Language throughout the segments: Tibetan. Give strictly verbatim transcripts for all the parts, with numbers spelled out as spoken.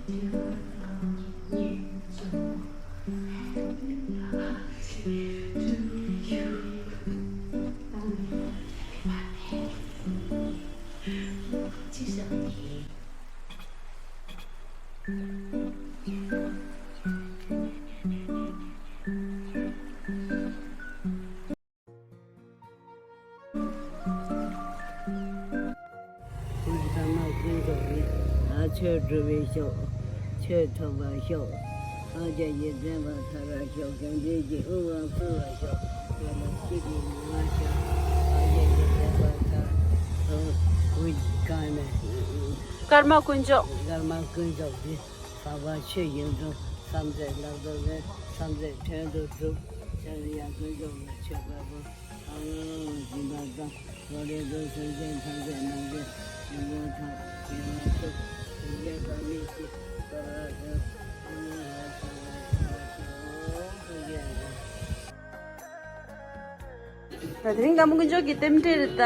ཀུན་ཀྱང་མ་ཀུན་རྫོགས་ནས། ཨ་ཆོས་སྒྲུབ་པའི་ཤོག་ཆོས་ཐོབ་པར་ཤོག་སངས་རྒྱས་ཀྱི་བསྟན་པ་དར་བར་ཤོག་དགེ་འདུན་གྱི་དབུ་འཕང་བསུ་བར་ཤོག་དགེ་ལ་སྐྱིད་པའི་ཉི་མ་ཤར། སངས་རྒྱས་ཀྱི་བསྟན་པ་དར། ཀུན་ཀྱང་ནས། ཀརྨ་དཀོན་མཆོག་ཀརྨ་དཀོན་མཆོག་གིས། བསགས་པ་ཆོས་ཀྱི་འབྲུ། བསམ་གཏན་ལག་ཏུ་ལེན། བསམ་གཏན་དོན་དུ་གྲུབ། ཤཱཀྱ་དཀོན་མཆོག་ལ་མཆོད་པ་འབུལ། ཨ་ནི་སྦྱིན་པ་དང་། འགྲོ་རིགས་དང་སེམས་ཅན་ཐམས་ཅད་ནམ་མཁའི་མྱུ་གུ་དང་། ཡོངས་སུ་དགེ་བའི་བསམ་པ་ཞིག་ད་དེ་རིང་ཀརྨ་དཀོན་མཆོག་གི་རྟེན་འབྲེལ་རེད་ད།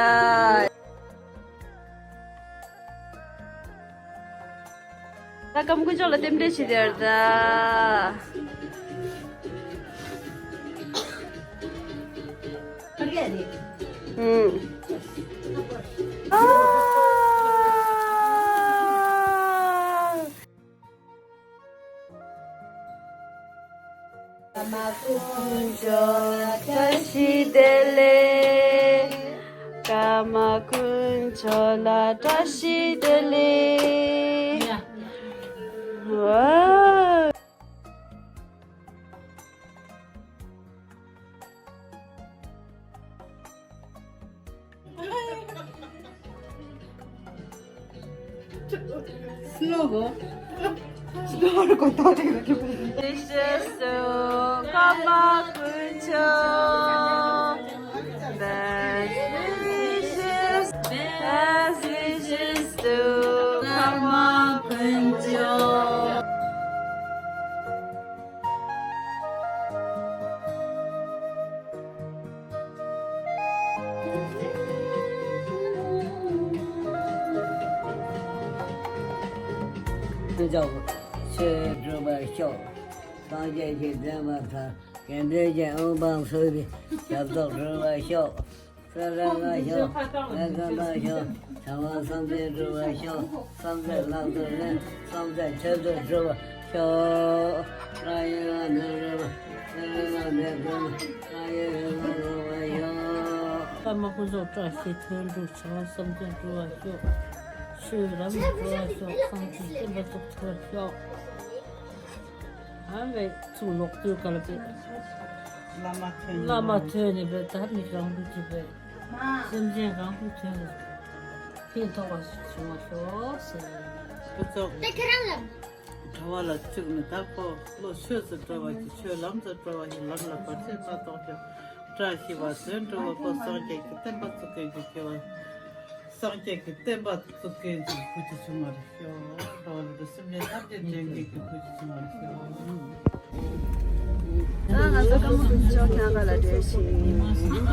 ད་ཀརྨ་དཀོན་མཆོག་ལ་རྟེན་འབྲེལ་བྱེད་དེ་ཡོད་ད། ཨུམ། ཨ། ཀརྨ་དཀོན་མཆོག་ལ་བཀྲ་ཤིས་བདེ་ལེགས། ཀརྨ་དཀོན་མཆོག་ལ་བཀྲ་ཤིས་བདེ་ལེགས། ཝའོ། Slow go. Slow go. Wishes to ཀརྨ་དཀོན་མཆོག. Best wishes, best wishes to ཀརྨ་དཀོན་མཆོག. ཆོས་སྒྲུབ་པར་ཤོག་སངས་རྒྱས་ཀྱི་བསྟན་པ་དར། དགེ་འདུན་གྱི་དབུ་འཕང་བསུ་བའི་ཞབས་ཏོག་སྒྲུབ་པར་ཤོག་སེམས་ཅན་ལ་ཤོག་ལས་ཀ་ལ་ཤོག་བྱ་བ་བསམ་དོན་འགྲུབ་པར་ཤོག་བསམ་དོན་ལག་ཏུ་ལེན། བསམ་དོན་དོན་དུ་འགྲུབ་པར་ཤོག་རང་ཡུལ་ལ་འདོད་འགྲུབ་པ། སེམས་ཅན་ལ་འདོད་འགྲུབ་པ། རང་ཡུལ་ལ་འགྲུབ་པར་ཤོག་ཀརྨ་དཀོན་མཆོག་བཀྲ་ཤིས་དོན་འགྲུབ། བྱ་བ་བསམ་དོན་འགྲུབ་པར་ཤོག་ཆོས་ལམ་དུ་འགྲོ་བར་ཤོག་སངས་རྒྱས་བསྟན་པ་ཚུགས་ཐུབ་པར་ཤོག་ཨ་བས་ཚུར་ལོག་དུས་ག་ལ་བས། བླ་མ་ཐོན་བླ་མ་ཐོན་ནས་བས་ད་མི་གང་དུ་ཅི་བས། སེམས་ཅན་གང་དུ་ཐོན་ནས་ཕན་ཐོགས་པ་ཞིག་བྱུང་བ་ཤོག་ཟེར། སྐུ་ཚོགས་དེ་ཁྱེད་རང་ལ། གྲྭ་བ་ལ་བཅུག་ནས་ད་ཁོ་བློ་ཆོས་སུ་འགྲོ་བ་ཞིག་ཆོས་ལམ་དུ་འགྲོ་བ་ཞིག་ལམ་ལ་བར་ཆད་མ་གཏོགས་ཤོག་བཀྲ་ཤིས་པ་དོན་འགྲུབ་པ་ཁོ་སངས་རྒྱས་ཀྱི་བསྟན་པ་ཚུགས་མཁན་གྱི་སྐྱེ་བ། སངས་རྒྱས་ཀྱི་བསྟན་པ་བཙུགས་མཁན་གྱི་བུ་ཅིག་བྱུང་བར་ཤོག་འགྲོ་བ་རིགས་དྲུག་སེམས་ཅན་ཐམས་ཅད་འདྲེན་མཁན་གྱི་བུ་ཅིག་བྱུང་བར་ཤོག་ད་ང་ཚོ་ཀརྨ་དཀོན་མཆོག་ཁྱེད་རང་ག་ལ་འགྲོ་ཞིག་ད་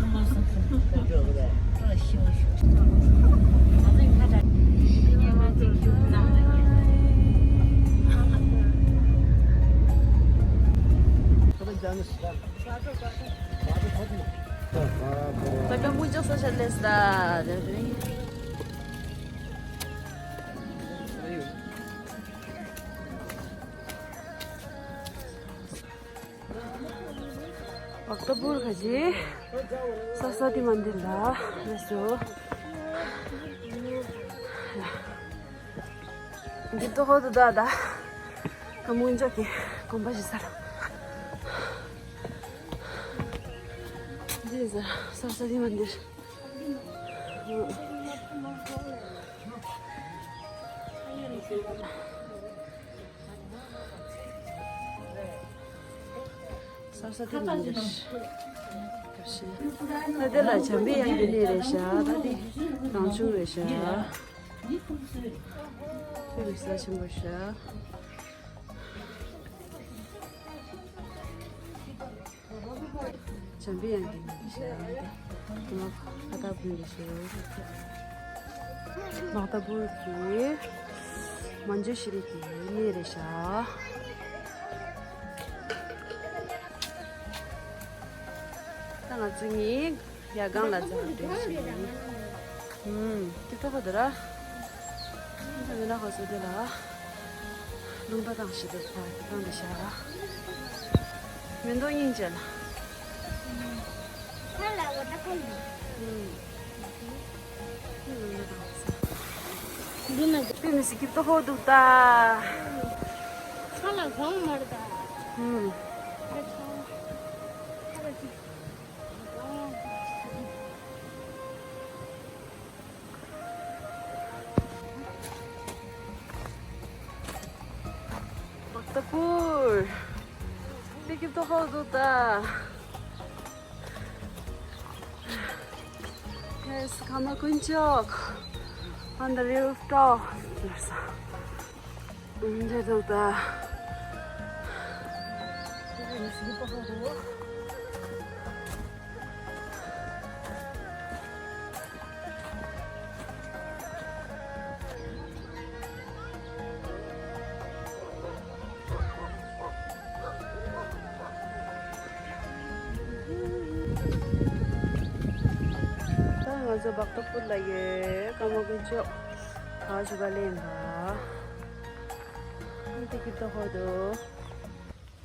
ཀརྨ་དཀོན་མཆོག་ས་ཆ་སླེབས་ད། བཀྟ་པུར་ག་ཅི། སར་སྭ་ཏི་མན་དིར་ལ་སླེབས་སོང་། འདི་ཏོག་ཏོ་ད་ད། ཀརྨ་དཀོན་མཆོག་གི་དགོན་པ་ཞིག་ས་ར། འདི་ས་སར་སྭ་ཏི་མན་དིར། སར་སྭ་ཏི་མན་དིར། ད་དེ་ལ་བྱམས་པའི་དབྱངས་ཀྱི་གནས་རེད་ཤག་ད་དེ་རང་བྱུང་རེད་ཤག་ཆོས་ཀྱི་ས་ཆེན་པོ་ཤག་བྱམས་པའི་དབྱངས་ཀྱི་གནས་ཤག་དེ་མ་ཁ་ཏ་བུན་རེད་ཤག་མ་ཁ་ཏ་བུན་གྱི། མན་ཇུ་ཤི་རི་གི་གནས་རེད་ཤག་ད་ང་ཚོ་གཉིས་ཡར་སྒང་ལ་འཛེགས་འགྲོ་ཞིག་ཡིན། ཧུམ། སྐྱིད་པོ་འདུག་ར། ད་མི་ན་ཁོ་ཚོ་དེ་ལ་རླུང་རྟ་དང་ཞི་བདེ་ཁ་ཁྱི་ཁང་དེ་ཤག་མེ་ཏོག་སྙིང་རྗེ་ལ། ཁ་ལ་འོ་ད་ཁ་ལ། ཧུམ། འདི་ནི་སྐྱིད་པོ་འདུག་ད། ཁ་ལ་གང་མར་ད། ཧུམ། བཀྟ་པུར། དེ་སྐྱིད་པོ་འདུག་ད། Yes, ཀརྨ་དཀོན་མཆོག on the rooftop. འདི་འདུག་ད། ད་ང་ཚོ་བཀྟ་པུར་ལ་ཡོད། ཀརྨ་དཀོན་མཆོག་གྲྭ་བ་ཞུགས་ག་སླེབས་ཡིན་པ། འདི་སྐྱིད་པོ་འདུག་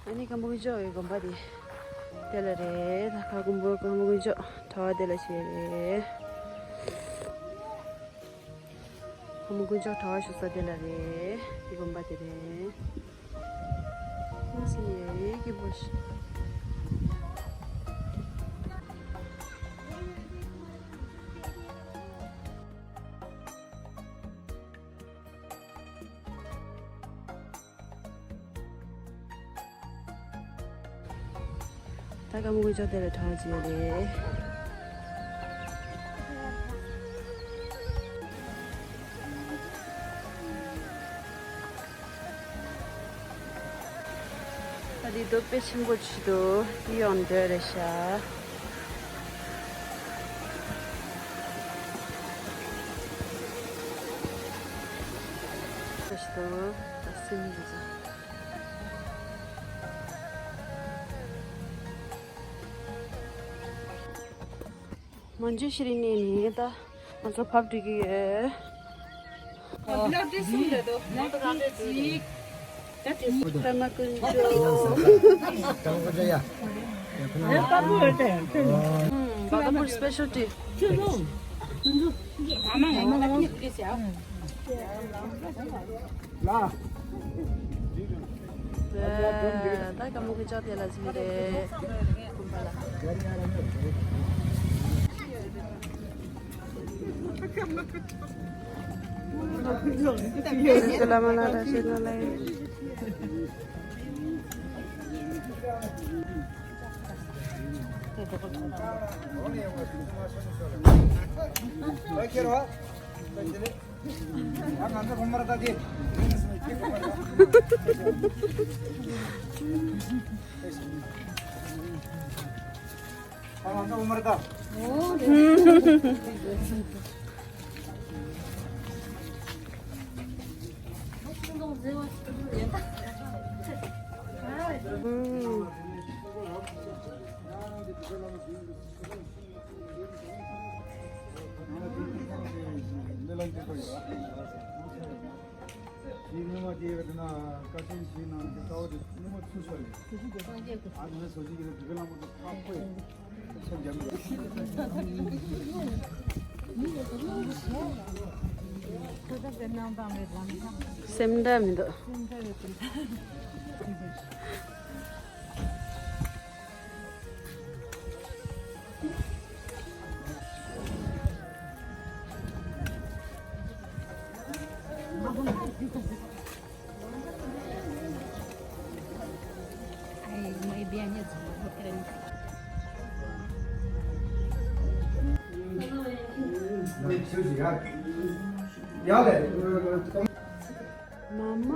ཨ་ནི་ཀརྨ་དཀོན་མཆོག་གི་དགོན་པ་དེ་དེ་ལ་རེད། ད་ཀརྨ་དཀོན་མཆོག་གྲྭ་བ་དེ་ལ་བྱས་རེད། ཀརྨ་དཀོན་མཆོག་གྲྭ་བ་བཞུགས་ས་དེ་ལ་རེད། དེ་དགོན་པ་དེ་རེད། ཨ་ཙི་ཡེ་སྐྱིད་པོ་ཞིག་ད་ཀརྨ་དཀོན་མཆོག་དེ་ལ་གྲྭ་བ་བྱས་རེད། ད་དེ་རྡོ་དཔེ་ཆེན་པོ་ཅིག་འདུག་དེ་ཡང་འདྲ་རེད་ཤག་ཞིག་འདུག་ད་སེམས་ཀྱི་ཚ། མན་ཇུ་ཤི་རི་གནས་ནས་ད་ང་ཚོ་ཕབ་འགྲིག་གི་ཡོད། ཀརྨ་དཀོན་མཆོག་བཀྟ་པུར་སྤེ་ཤལ་ཊི། ད་ཀརྨ་དཀོན་མཆོག་དེ་ལ་ཟིན་རེད། བླ་མ་ལ་ར་ཤེ་ན་ལ་ཡིན། སེམས་འདྲ་མི་འདུག་མ་མ།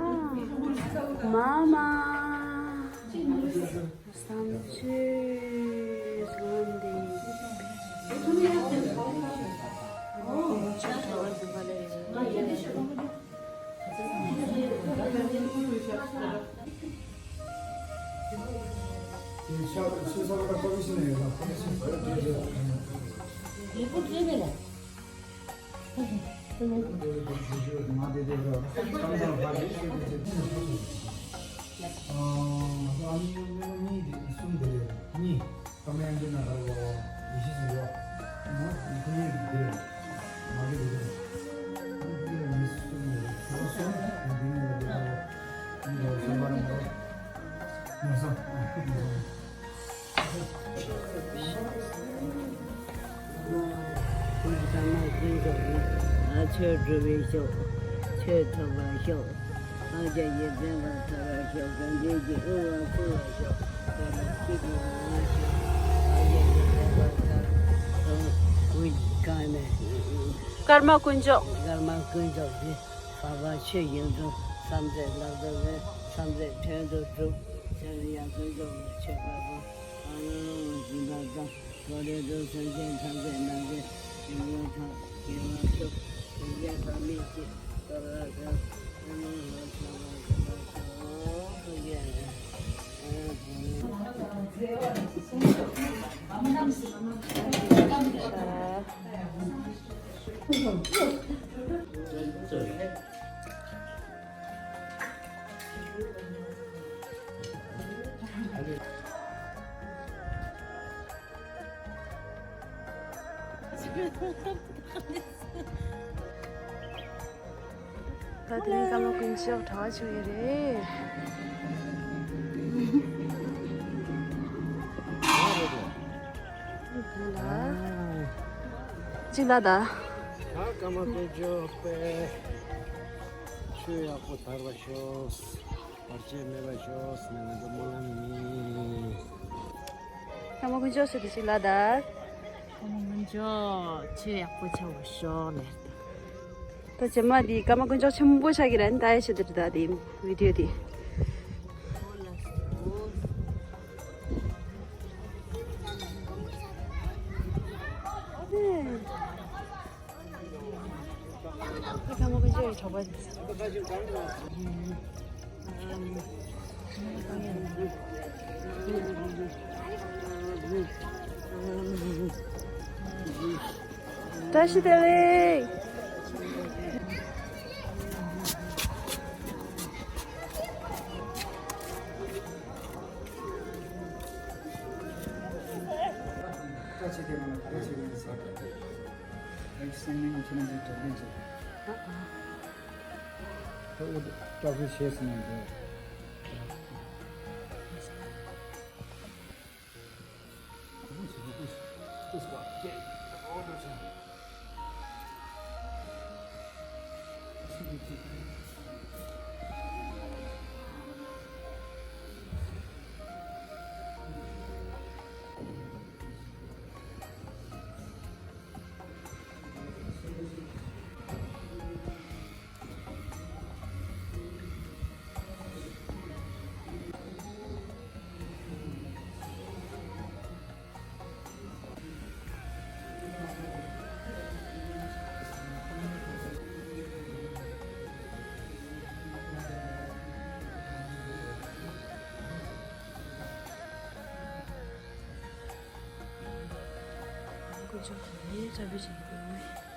མ་མ། བསམ་ཚུལ་བཟང་འདི། ཨོ། ཆ་ཚང་བ་འདུག་ག་ལེ། ཆོས་སྒྲུབ་པའི་ཤོག་ཆོས་ཐོབ་པར་ཤོག་སངས་རྒྱས་ཀྱི་བསྟན་པ་དར་བར་ཤོག་དགེ་འདུན་གྱི་དབུ་བར་བསྐོར་བར་ཤོག་དེ་ལ་སྐྱིད་པའི་ངང་ནས་སངས་རྒྱས་ཀྱི་བསྟན་པ་དར་བར་ཤོག་ཀརྨ་དཀོན་མཆོག་ཀརྨ་དཀོན་མཆོག་གིས། འཕགས་པ་ཆོས་ཀྱི་འབྱུང་བསམ་རྩེ་ལག་ཏུ་ལེན། བསམ་རྩེ་དོན་དུ་གྲུབ། ཕྱག་ཡང་ཀུན་རྫོབ་ནས་མཆོད་པ་པོ། ཨ་ནི་སྦྱིན་པ་དང་མཐོ་རིས་དུ་སེམས་ཅན་ཐམས་ཅད་རྣམས་ཀྱི་སེམས་ཅན་ཐམས་དགེ་བ་ཤོག་སེམས་ཅན་ཐམས་མི་ཤེས་དོར་བ་དང་། ད་དེ་རིང་ཀརྨ་དཀོན་མཆོག་གྲྭ་པ་ཆགས་ཡོད་རེད། གཅིག་ལ་ད། ད་ཀརྨ་དཀོན་མཆོག་པས་ཆོས་ཡག་པོ་དར་བ་ཤོག་བར་ཆད་མེད་པ་ཤོག་ཟེར་ནས་ང་ཚོ་སྨོན་ལམ་ཡིན། ཀརྨ་དཀོན་མཆོག་ཟེར་དུས་གཅིག་ལ་ད། ཀརྨ་དཀོན་མཆོག་ཆོས་ཡག་པོ་ཆགས་པ་ཤོག་ལེར་ད། ད་རྗེས་མ་འདི་ཀརྨ་དཀོན་མཆོག་ཆེན་པོ་ཆགས་ཀྱི་རེད། ད་ཡ་ཤོད་དེ་ད་དེ་བི་ཌིའོ་དེ། ཀརྨ་དཀོན་མཆོག་གི་གྲྭ་པ། བཀྲ་ཤིས་བདེ་ལེགས། བཀྲ་ཤིས་བདེ་ལེགས། ཨ་ཨ། ད་འོ་དེ་སྐྲག་ཤོས་བྱས་ཟིན་ནས་འདུག་དཀོན་མཆོག་གིས་བཀྲ་ཤིས་བདེ་ལེགས།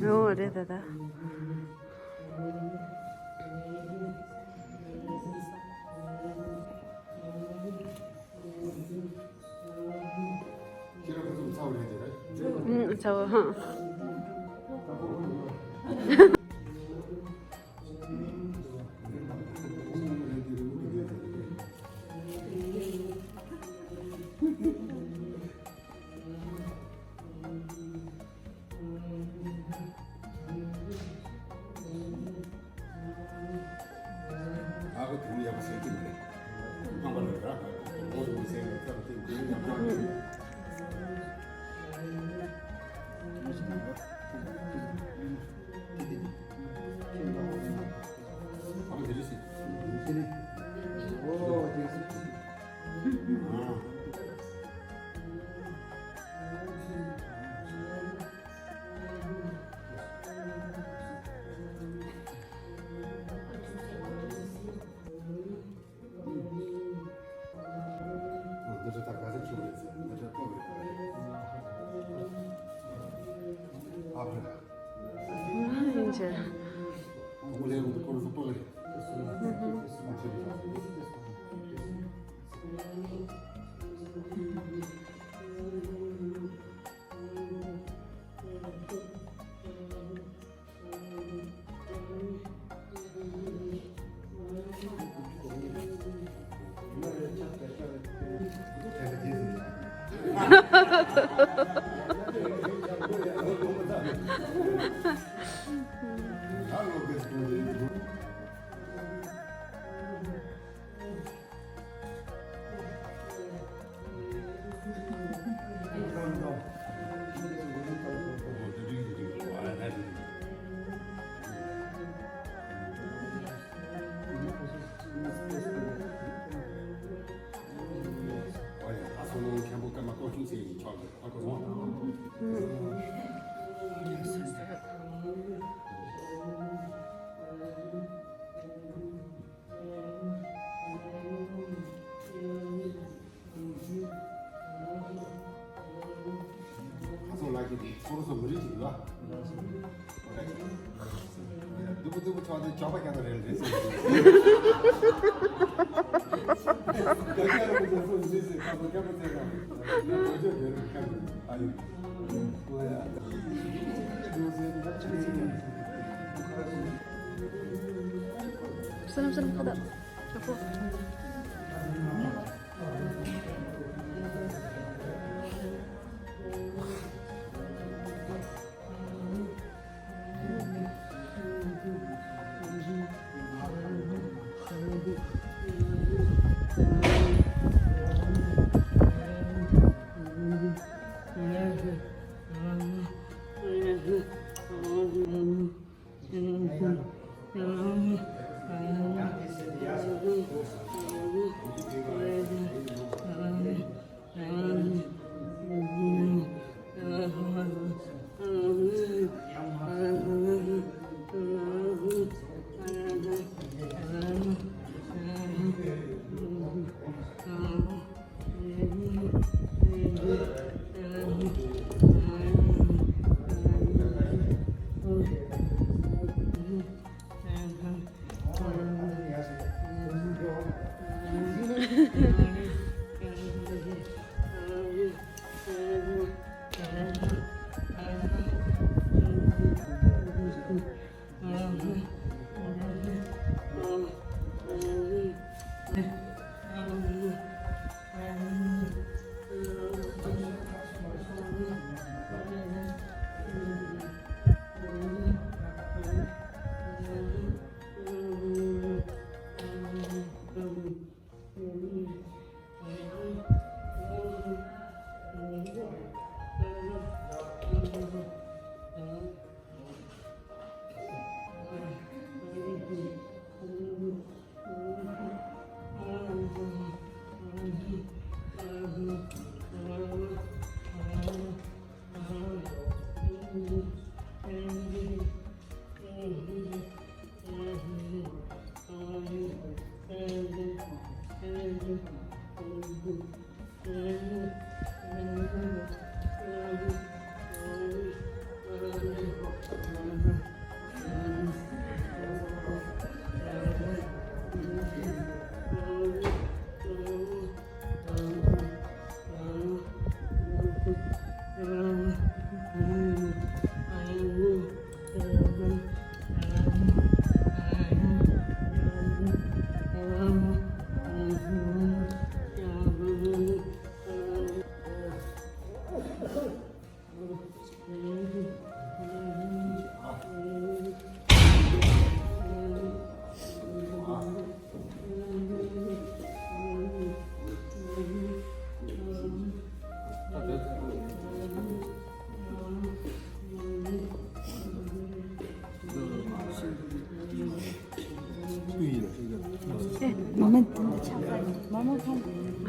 ཨོ་རེད་ད་ད། ཁྱེད་རང་ཚོ་ཚ་བ་རེད་དེ་རེད། ཚ་བ་ཧང་། ཨ་ཁུ་དེ་མོ་ཡག་པོ་ཟེར་གྱི་མ་རེད། ཁང་པ་ལ་ར་ཁོང་ཚོ་མི་ཟེར་ནས་ཁ་ཁུ་དེ་མོ་ཡག་པོ་རེད། ཨ་ཁུ་དེ་རེད་ཟེར། དེ་ནི། ཨོ་དེ་རེད་ཟེར། ཁ་སང་ལགས་ཀྱིས་དེ་ཁོ་རང་ཚོ་མི་རིགས་ཅིག་ལ། སྡུག་པོ་སྡུག་པོ་ཆགས་ཏེ་ཇོ་པ་རྒྱག་ན་རེད་རེད་ཟེར། བསོད་ནམས་བསོད་ནམས་ཁ་བརྡ།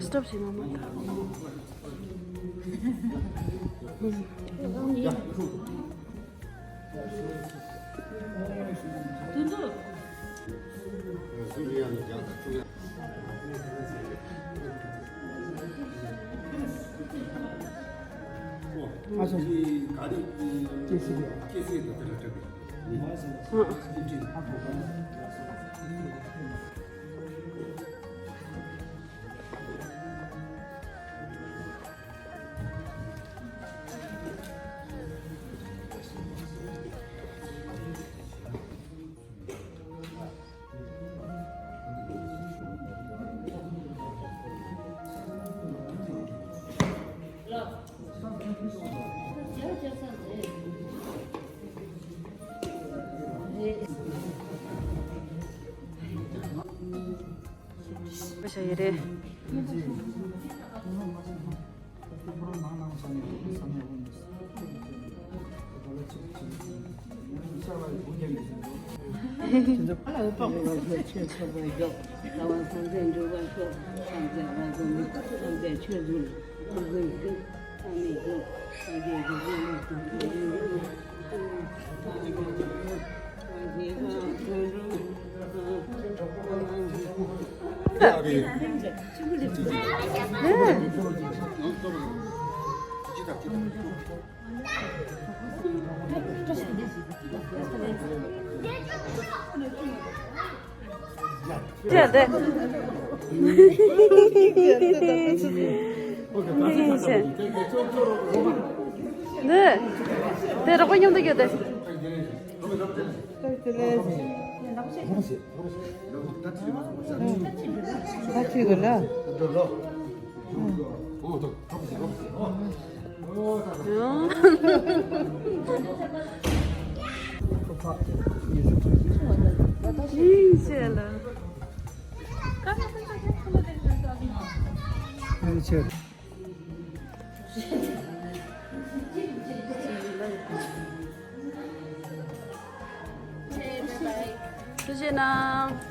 སྐྲབ་བྱེད་ན་མ་ཐག་ཨ་ཅག་སྐྱེ་སྲིད་ཡོད། བཤད་ཡི་རེད། དེ་དེ། འདི། དེ་རོགས་པ་མཉམ་དུ་སྐྱོད་དེ། ད་ཅིག་གི་ལ། ཡིན་ཟེར་ལ། ཐུགས་རྗེ་གནང་།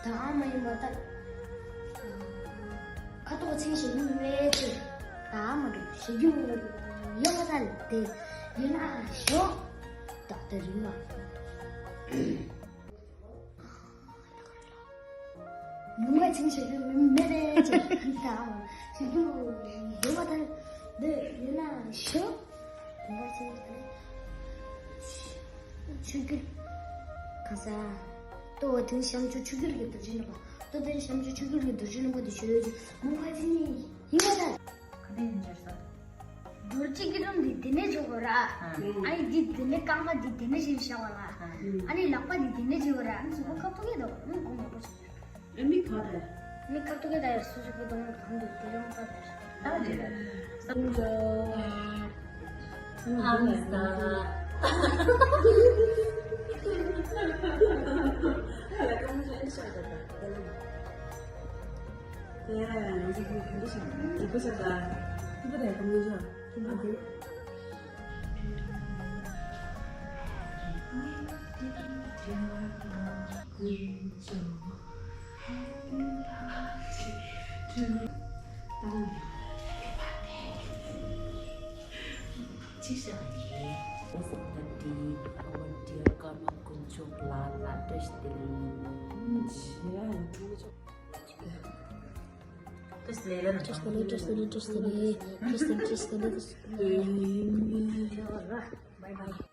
ད་ཨ་མ་ཡིན་པ་ད། ཁ་ཐོག་ཚིག་ཞིག་མི་མེད་ཅིག་ད་ཨ་མ་འགྲོ་ཞིག་རྒྱུ་ཡོད་མ་ད་དེ་ཡིན་ན་ཞོག་ད་དེ་རིང་མ། ཉུང་མ་ཆེན་ཞིག་ཏུ་མི་མེད་རེད་ཅེས་ད་ཞིག་ཏུ་ཡོད་པ་དང་འདི་ཡིན་ན་ཞུ། ཉུང་མ་ཆེན་ཞིག་ཆུ་ཁྱིར་ག་ས་ཏོ་དེ་བྱམས་ཆུ་ཆུ་ཁྱིར་གྱི་རྡོ་རྗེ་རྣམ་པ་ཏོ་དེ་བྱམས་ཆུ་ཆུ་ཁྱིར་གྱི་རྡོ་རྗེ་རྣམ་པ་དེ་ཞུ་ཡོད་ཅེས་ཉུང་མ་ཆེན་ཡིན་པ་དང་། ག་དེ་ཡིན་ཅེས་ས། རྡོ་རྗེ་སྐྱིལ་ཀྲུང་འདི་དེ་ནས་འཇོག་དགོས་ར། ཨ་ནི་འདི་དེ་ནས་རྐང་པ་འདི་དེ་ནས་བཞག་པ་ལ། ཨ་ནི་ལག་པ་འདི་དེ་ནས་བྱེད་དགོས་ར། ཨ་ནི་གཟུགས་པོ་ཁ་ཐུག་གི་འདུག་ཨ་ནི་མགོ་མང་པོ་བྱེད། ཨ་མི་ག་རེད། མི་ཁ་ཐུག་གི་ད་ཡར་སུ་ཞིག་པོ་གཏོང་གང་འདུག་དེ་རང་ལྟ་དེར། ད་རེད། སམ་ཇོ། ཨམ་ས། ཡ་ཡ་ཡ། ང་ཚོ་གི་གོམ་པ་བཞག་གོམ་པ་བཞག་ད། ཐུབ་པ་རེད་གོམ་པ་བཞག་ཐུབ་པ་རེད། ཅི་བྱ་ཡིན། Our dear Karma དཀོན་མཆོག་ལ་ལ་བཀྲ་ཤིས་བདེ་ལེགས། བཀྲ་ཤིས་བདེ་ལེགས། བཀྲ་ཤིས་བདེ་ལེགས། བཀྲ་ཤིས་བདེ་ལེགས། བཀྲ་ཤིས་བདེ་ལེགས། བཀྲ་ཤིས་བདེ་ལེགས། བཀྲ་ཤིས་བདེ་ལེགས། Bye bye།